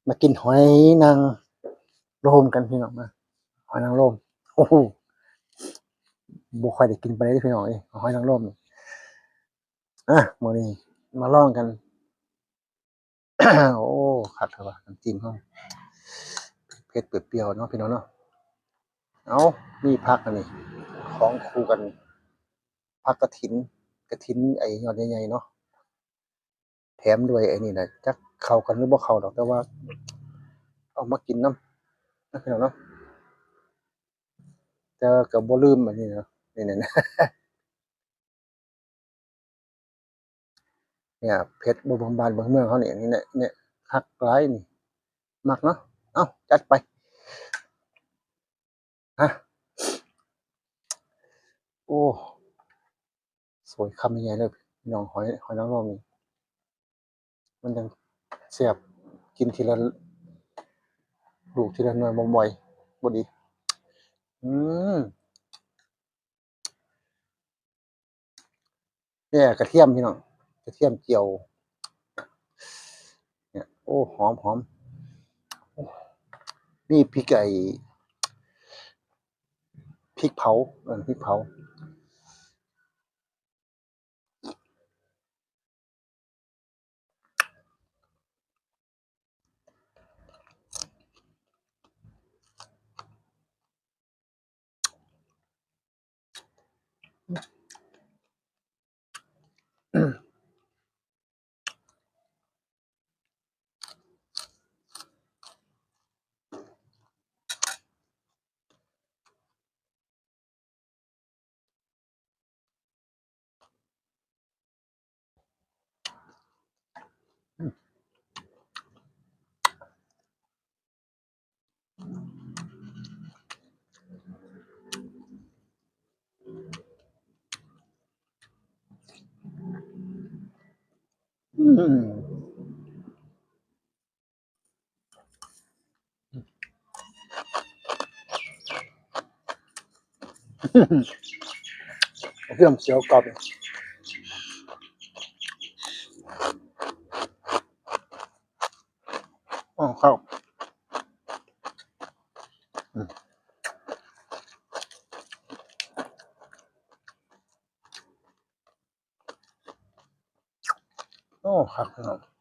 ມາກິນຫອຍນາງລົມກັນພີ່ນ້ອງ ມາ ຫອຍນາງລົມ. ໂອ້ໂຫ ບໍ່ຄ່ອຍໄດ້ກິນປານໃດເດ້ພີ່ນ້ອງເອີຍ ຫອຍນາງລົມນີ້. ອ່ະ ມື້ນີ້ມາລອງກັນ. ໂອ້ ຄັກແທ້ວ່າ ນ້ຳຈິ້ມເຮົາ ເຜັດໆ ປຽວໆ ເນາະພີ່ນ້ອງເນາະ. ເອົາ ມີຜັກອັນນີ້ ຂອງຄູ່ກັນ ຜັກກະຖິນ ກະຖິນໄອ້ຍອດໃຫຍ່ໆ ເນາະ ແຖມດ້ວຍໄອ້ນີ້ນະ ຈັກເຂົ້າກັນຫຼືບໍ່ເຂົ້າດອກ ແຕ່ວ່າເອົາມາກິນນຳນະ ພີ່ນ້ອງເນາະ. ແຕ່ວ່າກໍບໍ່ລືມອັນນີ້ເນາະ ນີ້ນະ ເນຍ ເຜັດບໍ່ເບິ່ງບ້ານເບິ່ງເມືອງເຮົານີ້ ນີ້ແຫຼະ ນີ້ຄັກຫຼາຍນີ້ ມັກເນາະ. ເອົ້າ ຈັດໄປ ຮະ ໂອ້ ສວຍຄຳໃຫຍ່ໆ ເລີຍພີ່ນ້ອງ. ຫອຍ ຫອຍນາງລົມນີ້ ມັນຈັ່ງແຊບ ກິນທີລະລູກທີລະໜ່ວຍ ບໍ່ບ່ອຍ ບໍ່ດີ. ອືມ ແດ່ ກະທຽມພີ່ນ້ອງ ກະທຽມຈຽວ ເນຍ ໂອ້ ຫອມໆ. ໂອ້ ມີພິກ ໄອ້ ພິກເຜົາ ເອີ ພິກເຜົາ. ເຄື່ອງສຽວກັບ ອ້າວ ເຂົ້າ ອືມ ໂອ້ ຄັກເນາະ.